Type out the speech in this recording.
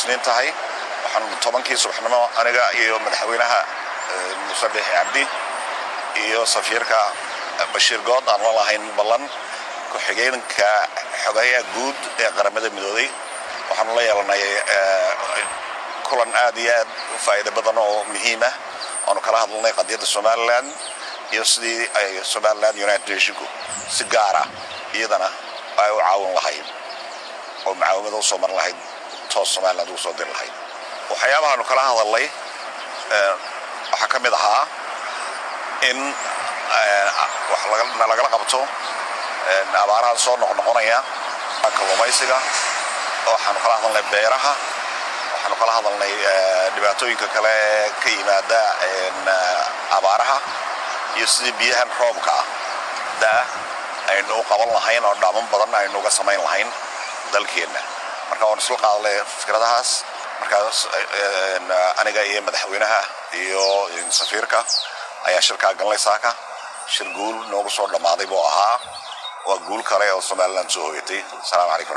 Isniin tahay, waxaanu 10-kii subaxnimo aniga iyo madaxweynaha Muuse Biixi Cabdi iyo safiirka Bashiir Good aan la lahayn ballan ku-xigeenka xogayaha guud ee Qaramada Midoobay. Waxaanu la yeelanay kulan aad iyo aad u faa'iido badan oo muhiim ah, oonu kala hadalnay qadiyadda Somaliland iyo sidii ay Somaliland United Nationku si gaara iyadana ay u caawin lahayd oo mucaawimada usoo marin lahayd, toos Somaliland ugu soo diri lahayd. Waxyaabahaanu kala hadalnay waxaa ka mid ahaa in wax nalagala qabto abaarahan soo noqnoqonaya, kalluumaysiga. Waxaanu kala hadalnay beeraha. Waxaanu kala hadalnay dhibaatooyinka kale ee ka yimaada abaaraha iyo sidii biyahan roobka ah daa aynu u qaban lahayn oo dhaaman badan aynu uga samayn lahayn dalkeenna. Marka waan isla qaadnay fikradahaas. Markaas aniga iyo madaxweynaha iyo safiirka ayaa shirkaa galnay saaka. Shir guul noogu soo dhammaaday buu ahaa. Waa guul kale oo Somaliland soo hoyatay. Asalaamu calaykum.